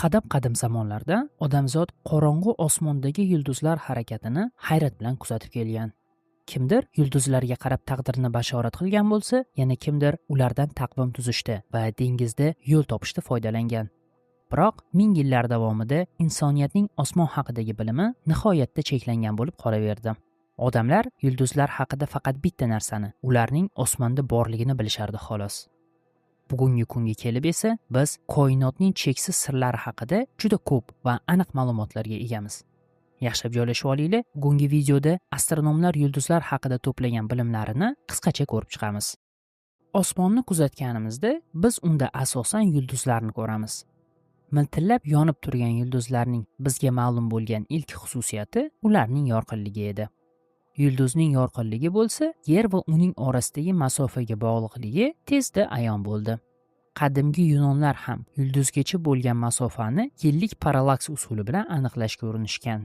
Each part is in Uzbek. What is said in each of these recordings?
Qadim-qadim zamonlarda odamzod qorong'u osmondagi yulduzlar harakatini hayrat bilan kuzatib kelgan. Kimdir yulduzlarga qarab taqdirni bashorat qilgan bo'lsa, yana kimdir ulardan taqvim tuzishda va dengizda yo'l topishda foydalangan. Biroq ming yillar davomida insoniyatning osmon haqidagi bilimi nihoyatda cheklangan bo'lib qolaverdi. Odamlar yulduzlar haqida faqat bitta narsani, ularning osmonda borligini bilishardi xolos. Bugungi kunga kelib esa biz koinotning cheksiz sirlari haqida juda ko'p va aniq ma'lumotlarga egamiz. Yaxshilab joylashib olinglar, bugungi videoda astronomlar yulduzlar haqida to'plagan bilimlarini qisqacha ko'rib chiqamiz. Osmonni kuzatganimizda biz unda asosan yulduzlarni ko'ramiz. Miltillab yonib turgan yulduzlarning bizga ma'lum bo'lgan ilk xususiyati ularning yorqinligi edi. Yulduzning yorqinligi bo'lsa, Yer va uning orasidagi masofaga bog'liqligi tezda ayon bo'ldi. Qadimgi yunonlar ham yulduzgacha bo'lgan masofani yillik parallaks usuli bilan aniqlashga urinishgan.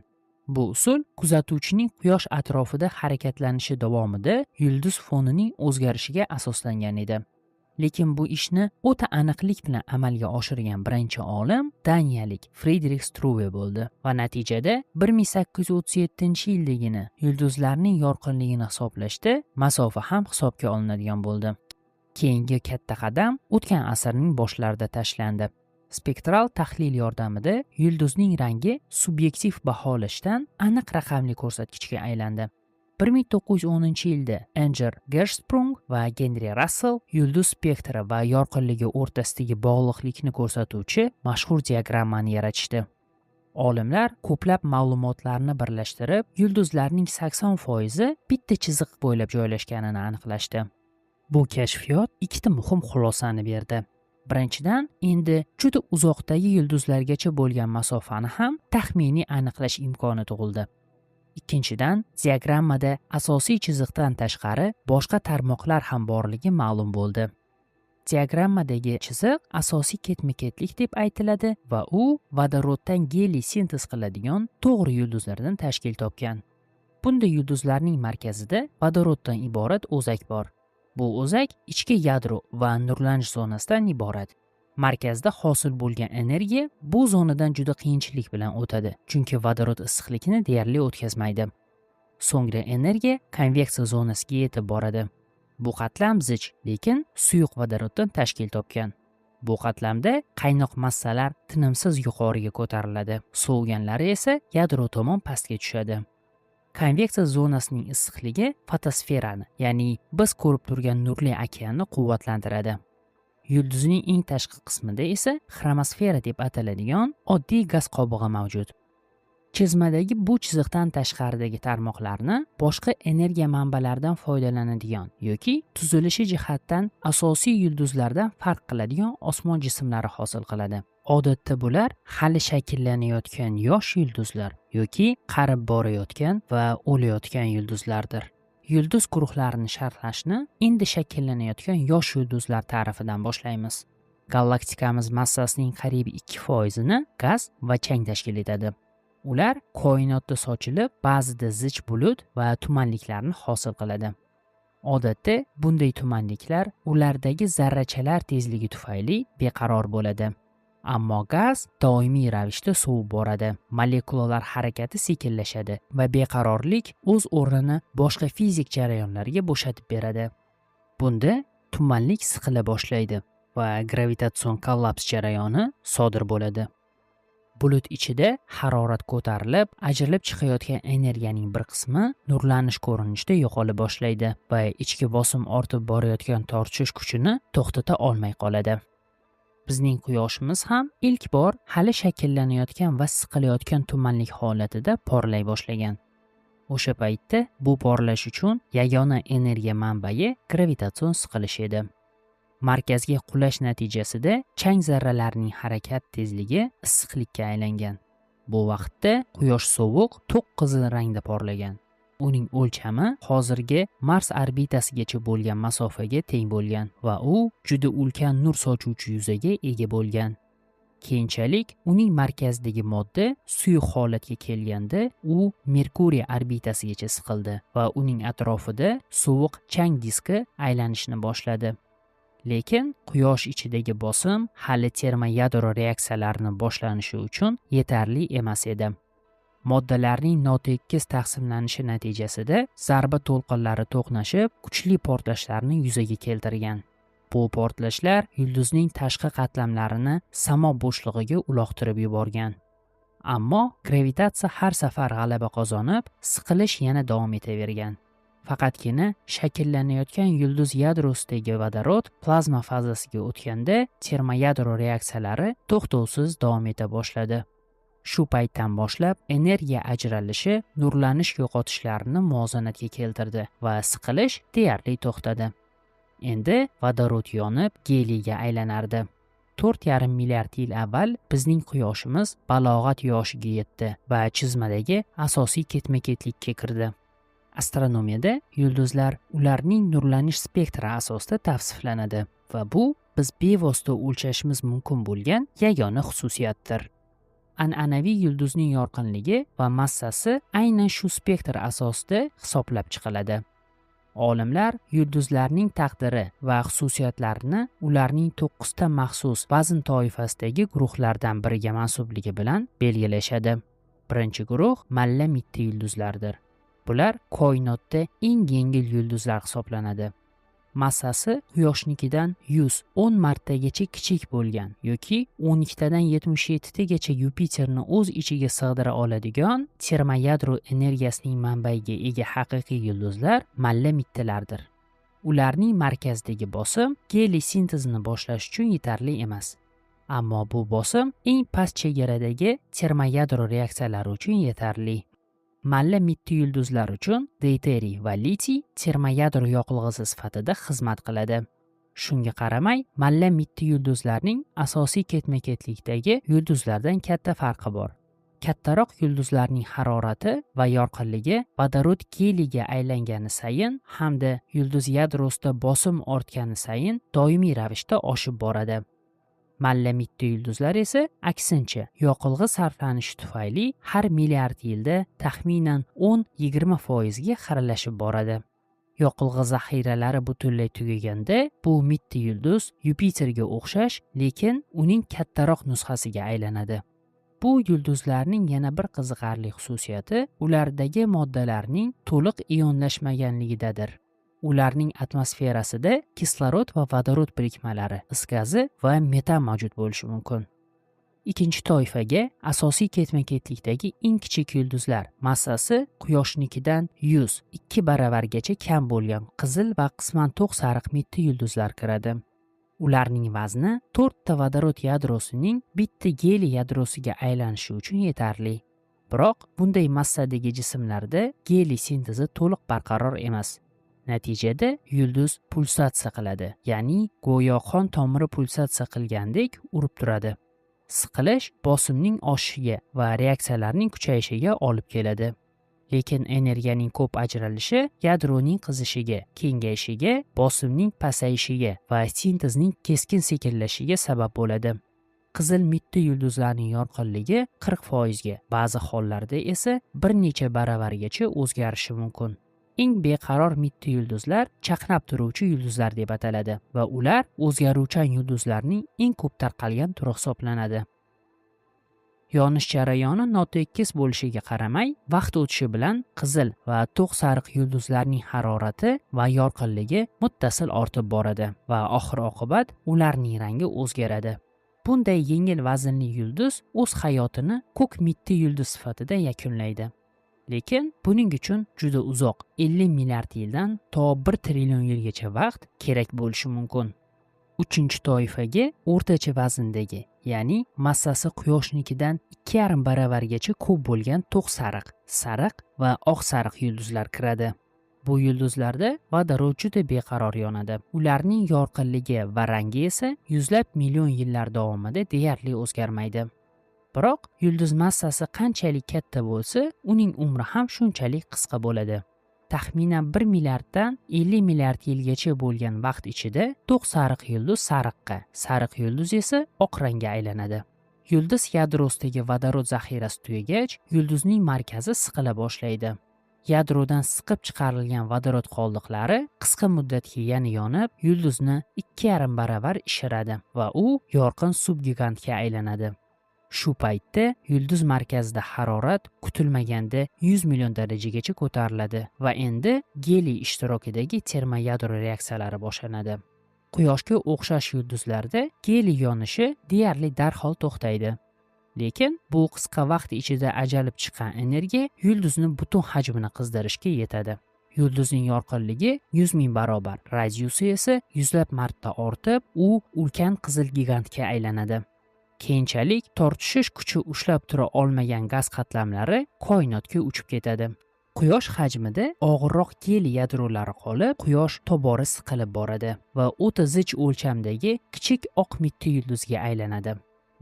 Bu usul kuzatuvchining quyosh atrofida harakatlanishi davomida yulduz fonining o'zgarishiga asoslangan edi. Lekin bu ishni o'ta aniqlik bilan amalga oshirgan birinchi olim daniyalik Fridrix Struve bo'ldi va natijada 1837-yildagina yulduzlarning yorqinligini hisoblashda masofa ham hisobga olinadigan bo'ldi. Keyingi katta qadam o'tgan asrning boshlarida tashlandi. Spektral tahlil yordamida yulduzning rangi subyektiv baholashdan aniq raqamli ko'rsatkichga aylandi. 1910-yilda Enjer Gersprung va Genri Rassel yulduz spektri va yorqinligi o'rtasidagi bog'liqlikni ko'rsatuvchi mashhur diagrammani yaratishdi. Olimlar ko'plab ma'lumotlarni birlashtirib, yulduzlarning 80% bitta chiziq bo'ylab joylashganini aniqlashdi. Bu kashfiyot ikkita muhim xulosani berdi. Birinchidan, endi juda uzoqdagi yulduzlargacha bo'lgan masofani ham taxminiy aniqlash imkoni tug'ildi. Ikkinchidan, diagrammada asosiy chiziqdan tashqari boshqa tarmoqlar ham borligi ma'lum bo'ldi. Diagrammadagi chiziq asosiy ketma-ketlik deb aytiladi va u vodoroddan geliy sintez qiladigan to'g'ri yulduzlardan tashkil topgan. Bunday yulduzlarning markazida vodoroddan iborat o'zak bor. Bu o'zak ichki yadro va nurlanish zonasidan iborat. Markazda hosil bo'lgan energiya bu zonadan juda qiyinchilik bilan o'tadi, chunki vodorod issiqlikni deyarli o'tkazmaydi. So'ngra energiya konveksiya zonasiga yetib boradi. Bu qatlam zich, lekin suyuq vodoroddan tashkil topgan. Bu qatlamda qaynoq massalar tinimsiz yuqoriga ko'tariladi, soviganlari esa yadro tomon pastga tushadi. Konveksiya zonasining issiqligi fotosferani, ya'ni biz ko'rib turgan nurli okeanni quvvatlantiradi. Yulduzning eng tashqi qismida esa xromosfera deb ataladigan oddiy gaz qobig'i mavjud. Chizmadagi bu chiziqdan tashqaridagi tarmoqlarni boshqa energiya manbalaridan foydalanadigan yoki tuzilishi jihatdan asosiy yulduzlardan farq qiladigan osmon jismlari hosil qiladi. Odatda bular hali shakllanayotgan yosh yulduzlar yoki qarib borayotgan va o'layotgan yulduzlardir. Yulduz guruhlarini sharhlashni endi shakllanayotgan yosh yulduzlar ta'rifidan boshlaymiz. Galaktikamiz massasining qariyb 2%ni gaz va chang tashkil etadi. Ular koinotda sochilib, ba'zida zich bulut va tumanliklarni hosil qiladi. Odatda bunday tumanliklar ulardagi zarrachalar tezligi tufayli beqaror bo'ladi. Ammo gaz doimiy ravishda sovib boradi, molekulalar harakati sekinlashadi va beqarorlik o'z o'rnini boshqa fizik jarayonlarga bo'shatib beradi. Bunda tumanlik siqila boshlaydi va gravitatsion kollaps jarayoni sodir bo'ladi. Bulut ichida harorat ko'tarilib, ajralib chiqayotgan energiyaning bir qismi nurlanish ko'rinishida yo'qola boshlaydi va ichki bosim ortib borayotgan tortishish kuchini to'xtata olmay qoladi. Bizning quyoshimiz ham ilk bor hali shakllanayotgan va siqilayotgan tumanlik holatida porlay boshlagan. O'sha paytda bu porlash uchun yagona energiya manbai gravitatsion siqilish edi. Markazga qulash natijasida chang zarralarining harakat tezligi issiqlikka aylangan. Bu vaqtda quyosh sovuq, to'q qizil rangda porlagan. Uning o'lchami hozirgi Mars orbitasigacha bo'lgan masofaga teng bo'lgan va u juda ulkan nur sochuvchi yuzaga ega bo'lgan. Keyinchalik uning markazidagi modda suyuq holatga kelganda u Merkuriy orbitasigacha siqildi va uning atrofida sovuq chang diski aylanishni boshladi. Lekin quyosh ichidagi bosim hali termoyadro reaksiyalarini boshlanishi uchun yetarli emas edi. Moddalarning notekis taqsimlanishi natijasida zarba to'lqinlari to'qnashib, kuchli portlashlarni yuzaga keltirgan. Bu portlashlar yulduzning tashqi qatlamlarini samo bo'shlig'iga uloqtirib yuborgan. Ammo gravitatsiya har safar g'alaba qozonib, siqilish yana davom etavergan. Faqatgina shakllanayotgan yulduz yadrosidagi vodorod plazma fazasiga o'tganda termoyadro reaksiyalari to'xtovsiz davom eta boshladi. Shu paytdan boshlab energiya ajralishi nurlanish yo'qotishlarini muvozanatga keltirdi va siqilish deyarli to'xtadi. Endi vodorod yonib geliyga aylanardi. 4,5 milliard yil avval bizning quyoshimiz balog'at yoshiga yetdi va chizmadagi asosiy ketma-ketlikka kirdi. Astronomiyada yulduzlar ularning nurlanish spektri asosida tavsiflanadi va bu biz bevosita o'lchashimiz mumkin bo'lgan yagona xususiyatdir. An'anaviy yulduzning yorqinligi va massasi aynan shu spektr asosida hisoblab chiqiladi. Olimlar yulduzlarning taqdiri va xususiyatlarini ularning 9 ta maxsus vazn toifasidagi guruhlardan biriga mansubligi bilan belgilashadi. Birinchi guruh malla mitti yulduzlardir. Bular koinotda eng yengil yulduzlar hisoblanadi. Massasi Quyoshnikidan 110 martagacha kichik bo'lgan yoki 12 tadan 77 tagacha Yupiterni o'z ichiga sig'dira oladigan termoyadro energiyasining manbaiga ega haqiqiy yulduzlar malla mittilardir. Ularning markazidagi bosim geliy sintezini boshlash uchun yetarli emas. Ammo bu bosim eng past chegaradagi termoyadro reaksiyalari uchun yetarli. Malla mitti yulduzlar uchun deyteriy va litiy termoyadro yoqilg'isi sifatida xizmat qiladi. Shunga qaramay, malla mitti yulduzlarning asosiy ketma-ketlikdagi yulduzlardan katta farqi bor. Kattaroq yulduzlarning harorati va yorqinligi vodorod geliyga aylangani sayin hamda yulduz yadrosida bosim ortgani sayin doimiy ravishda oshib boradi. Malla mitti yulduzlar esa aksincha yoqilg'i sarflanishi tufayli har milliard yilda taxminan 10-20% ga xiralashib boradi. Yoqilg'i zaxiralari butunlay tugaganda bu mitti yulduz Yupiterga o'xshash, lekin uning kattaroq nusxasiga aylanadi. Bu yulduzlarning yana bir qiziqarli xususiyati ulardagi moddalarning to'liq ionlashmaganligidadir. Ularning atmosferasida kislorod va vodorod birikmalari, is gazi va metan mavjud bo'lishi mumkin. Ikkinchi toifaga asosiy ketma-ketlikdagi eng kichik yulduzlar, massasi Quyoshnikidan 102 baravargacha kam bo'lgan qizil va qisman to'q sariq mitti yulduzlar kiradi. Ularning vazni 4 ta vodorod yadrosining bitta geliy yadrosiga aylanishi uchun yetarli. Biroq bunday massadagi jismlarda geliy sintezi to'liq barqaror emas. Natijada yulduz pulsatsiya qiladi, ya'ni go'yo qon tomiri pulsatsiya qilgandek urib turadi. Siqilish bosimning oshishiga va reaksiyalarning kuchayishiga olib keladi. Lekin energiyaning ko'p ajralishi yadroning qizishiga, kengayishiga, bosimning pasayishiga va sintezning keskin sekinlashishiga sabab bo'ladi. Qizil mitti yulduzlarning yorqinligi 40%ga, ba'zi hollarda esa bir necha baravargacha o'zgarishi mumkin. Eng beqaror mitti yulduzlar chaqnab turuvchi yulduzlar deb ataladi va ular o'zgaruvchan yulduzlarning eng ko'p tarqalgan turi hisoblanadi. Yonish jarayoni notekis bo'lishiga qaramay, vaqt o'tishi bilan qizil va to'q sariq yulduzlarning harorati va yorqinligi muttasil ortib boradi va oxir-oqibat ularning rangi o'zgaradi. Bunday yengil vaznli yulduz o'z hayotini ko'k mitti yulduz sifatida yakunlaydi. Lekin buning uchun juda uzoq 50 milliard yildan to 1 trillion yilgacha vaqt kerak bo'lishi mumkin. Uchinchi toifaga o'rtacha vazndagi, ya'ni massasi Quyoshnikidan 2,5 baravargacha ko'p bo'lgan to'q sariq, sariq va oq sariq yulduzlar kiradi. Bu yulduzlarda vodorod juda beqaror yonadi. Ularning yorqinligi va rangi esa yuzlab million yillar davomida deyarli o'zgarmaydi. Biroq yulduz massasi qanchalik katta bo'lsa, uning umri ham shunchalik qisqa bo'ladi. Taxminan 1 milliarddan 50 milliard yilgacha bo'lgan vaqt ichida to'q sariq yulduz sariqqa, sariq yulduz esa oq rangga aylanadi. Yulduz yadrosidagi vodorod zaxirasi tugagach, yulduzning markazi siqila boshlaydi. Yadrodan siqib chiqarilgan vodorod qoldiqlari qisqa muddatga yana yonib, yulduzni 2,5 baravar ishiradi va u yorqin subgigantga aylanadi. Shu paytda yulduz markazida harorat kutilmaganda 100 million darajagacha ko'tariladi va endi geliy ishtirokidagi termoyadro reaksiyalari boshlanadi. Quyoshga o'xshash yulduzlarda geliy yonishi deyarli darhol to'xtaydi. Lekin bu qisqa vaqt ichida ajalib chiqqan energiya yulduzni butun hajmini qizdirishga yetadi. Yulduzning yorqinligi 100 ming barobar, radiusi esa yuzlab marta ortib, u ulkan qizil gigantga aylanadi. Keyinchalik tortishish kuchi ushlab tura olmagan gaz qatlamlari koinotga uchib ketadi. Quyosh hajmida og'irroq geliy yadrolari qolib, quyosh tobora siqilib boradi va o'ta zich o'lchamdagi kichik oq mitti yulduzga aylanadi.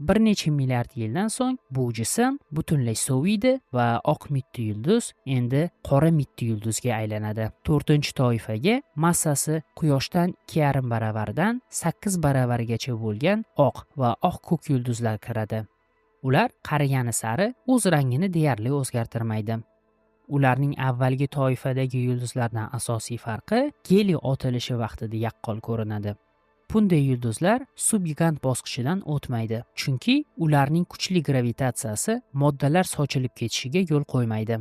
Bir necha milliard yildan so'ng bu jism butunlay soviydi va oq mitti yulduz endi qora mitti yulduzga aylanadi. To'rtinchi toifaga massasi quyoshdan 2,5 baravardan 8 baravargacha bo'lgan oq va oq ko'k yulduzlar kiradi. Ular qarigani sari o'z rangini deyarli o'zgartirmaydi. Ularning avvalgi toifadagi yulduzlardan asosiy farqi geliy otilishi vaqtida yaqqol ko'rinadi. Bunday yulduzlar subgigant bosqichidan o'tmaydi, chunki ularning kuchli gravitatsiyasi moddalar sochilib ketishiga yo'l qo'ymaydi.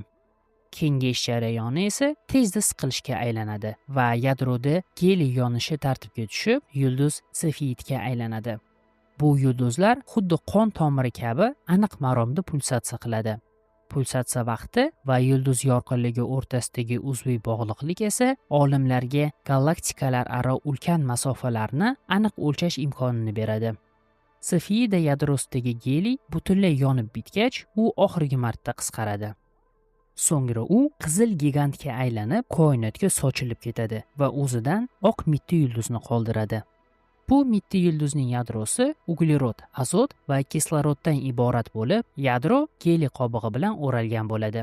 Kengayish jarayoni esa tezda siqilishga aylanadi va yadroda geliy yonishi tartibga tushib, yulduz sefeidga aylanadi. Bu yulduzlar xuddi qon tomiri kabi aniq maromda pulsatsiya qiladi. Pulsatsiya vaqti va yulduz yorqinligi o'rtasidagi uzviy bog'liqlik esa olimlarga galaktikalararo ulkan masofalarni aniq o'lchash imkonini beradi. Sefeida yadrosidagi geliy butunlay yonib bitgach, u oxirgi marta qisqaradi. So'ngra u qizil gigantga aylanib, koinotga sochilib ketadi va o'zidan oq mitti yulduzni qoldiradi. Bu mitti yulduzning yadrosi uglerod, azot va kisloroddan iborat bo'lib, yadro geliy qobig'i bilan o'ralgan bo'ladi.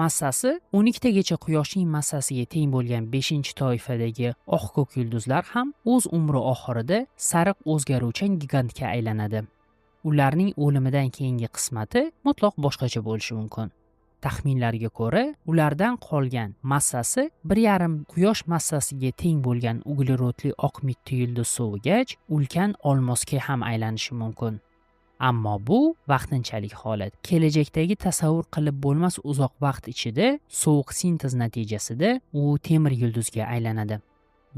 Massasi 12 tagacha Quyoshning massasiga teng bo'lgan 5-toifadagi oq ko'k yulduzlar ham o'z umri oxirida sariq o'zgaruvchan gigantga aylanadi. Ularning o'limidan keyingi qismati mutlaq boshqacha bo'lishi mumkin. Taxminlarga ko'ra, ulardan qolgan massasi 1,5 Quyosh massasiga teng bo'lgan uglerodli oq mitti yulduz sovigach, ulkan olmosga ham aylanishi mumkin. Ammo bu vaqtinchalik holat. Kelajakdagi tasavvur qilib bo'lmas uzoq vaqt ichida sovuq sintez natijasida u temir yulduzga aylanadi.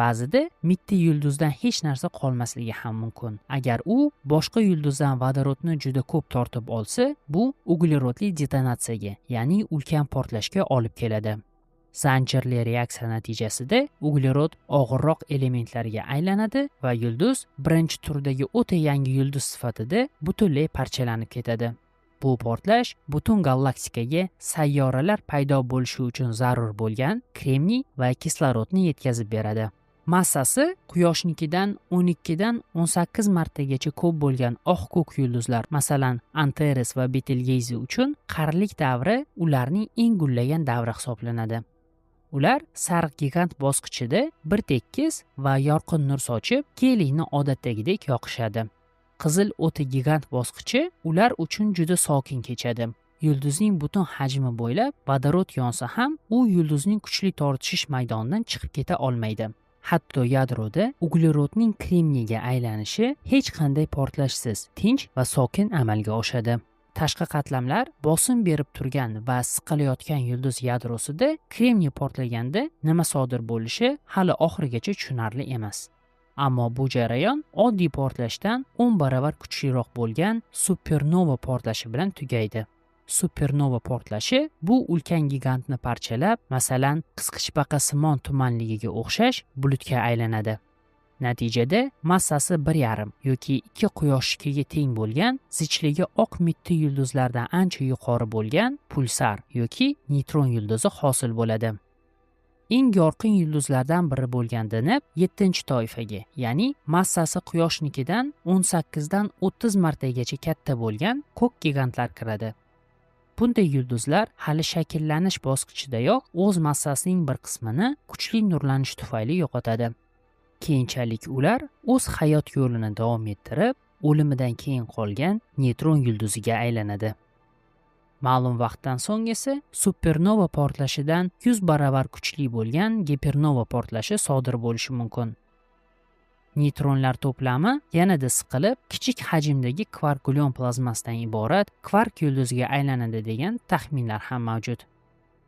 Ba'zida mitti yulduzdan hech narsa qolmasligi ham mumkin. Agar u boshqa yulduzdan vodorodni juda ko'p tortib olsa, bu uglerodli detonatsiyaga, ya'ni ulkan portlashga olib keladi. Zanjirli reaksiya natijasida uglerod og'irroq elementlarga aylanadi va yulduz birinchi turdagi o'ta yangi yulduz sifatida butunlay parchalanib ketadi. Bu portlash butun galaktikaga sayyoralar paydo bo'lishi uchun zarur bo'lgan kremniy va kislorodni yetkazib beradi. Massasi Quyoshnikidan 12 dan 18 martagacha ko'p bo'lgan oq ko'k yulduzlar, masalan, Antares va Betelgeyze uchun qarilik davri ularning eng gullagan davri hisoblanadi. Ular sariq gigant bosqichida bir tekis va yorqin nur sochib, geliyni odatdagidek yoqishadi. Qizil o'ta gigant bosqichi ular uchun juda sokin kechadi. Yulduzning butun hajmi bo'ylab vodorod yonsa ham, u yulduzning kuchli tortishish maydonidan chiqib keta olmaydi. Hatto yadroda uglerodning kremniyga aylanishi hech qanday portlashsiz, tinch va sokin amalga oshadi. Tashqi qatlamlar bosim berib turgan va siqilayotgan yulduz yadrosida kremniy portlaganda nima sodir bo'lishi hali oxirigacha tushunarli emas. Ammo bu jarayon oddiy portlashdan 10 baravar kuchliroq bo'lgan supernova portlashi bilan tugaydi. Supernova portlashi bu ulkan gigantni parchalab, masalan, qisqichbaqasimon tumanligiga o'xshash bulutga aylanadi. Natijada massasi 1,5 yoki 2 Quyoshnikiga teng bo'lgan, zichligi oq mitti yulduzlardan ancha yuqori bo'lgan pulsar yoki neytron yulduzi hosil bo'ladi. Eng yorqin yulduzlardan biri bo'lgan Deneb 7-toifaga, ya'ni massasi Quyoshnikidan 18 dan 30 martagacha katta bo'lgan ko'k gigantlar kiradi. Bunday yulduzlar hali shakllanish bosqichidayoq o'z massasining bir qismini kuchli nurlanish tufayli yo'qotadi. Keyinchalik ular o'z hayot yo'lini davom ettirib, o'limidan keyin qolgan neytron yulduziga aylanadi. Ma'lum vaqtdan so'ng esa supernova portlashidan 100 baravar kuchli bo'lgan gipernova portlashi sodir bo'lishi mumkin. Neytronlar to'plami yanada siqilib, kichik hajmdagi kvark-gluon plazmasidan iborat kvark yulduzga aylanadi degan taxminlar ham mavjud.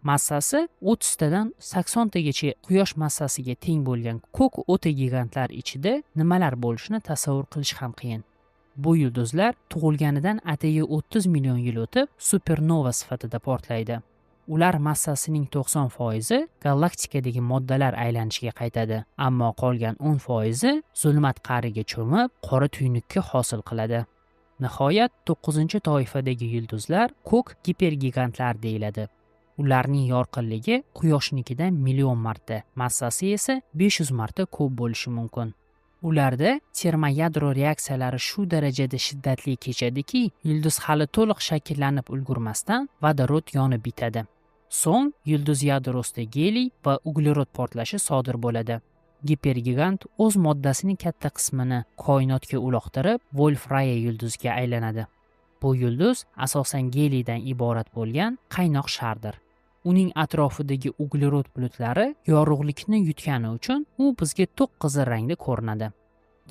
Massasi 30 tadan 80 tagacha quyosh massasiga teng bo'lgan ko'k o'ta gigantlar ichida nimalar bo'lishini tasavvur qilish ham qiyin. Bu yulduzlar tug'ilganidan atigi 30 million yil o'tib supernova sifatida portlaydi. Ular massasining 90% galaktikadagi moddalar aylanishiga qaytadi, ammo qolgan 10% zulmat qa'riga cho'mib, qora tuynukka hosil qiladi. Nihoyat 9-toifadagi yulduzlar ko'k gipergigantlar deyiladi. Ularning yorqinligi quyoshnikidan million marta, massasi esa 500 marta ko'p bo'lishi mumkin. Ularda termoyadro reaksiyalari shu darajada shiddatli kechadiki, yulduz hali to'liq shakllanib ulgurmasdan vodorod yonib bitadi. So'ng yulduz yadrosida geliy va uglerod portlashi sodir bo'ladi. Gipergigant o'z moddasining katta qismini koinotga uloqtirib, Wolf-Rayet yulduziga aylanadi. Bu yulduz asosan geliydan iborat bo'lgan qaynoq shardir. Uning atrofidagi uglerod bulutlari yorug'likni yutgani uchun u bizga to'q qizil rangda ko'rinadi.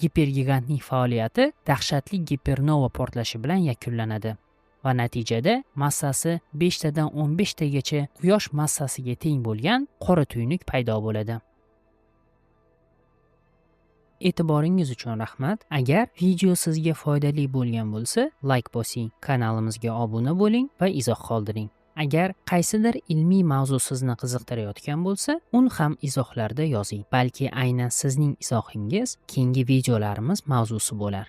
Gipergigantning faoliyati dahshatli gipernova portlashi bilan yakunlanadi va natijada massasi 5 tadan 15 tagacha quyosh massasiga teng bo'lgan qora tuynuk paydo bo'ladi. E'tiboringiz uchun rahmat. Agar video sizga foydali bo'lgan bo'lsa, like bosing, kanalimizga obuna bo'ling va izoh qoldiring. Agar qaysidir ilmiy mavzu sizni qiziqtirayotgan bo'lsa, uni ham izohlarda yozing. Balki aynan sizning izohingiz keyingi videolarimiz mavzusi bo'lar.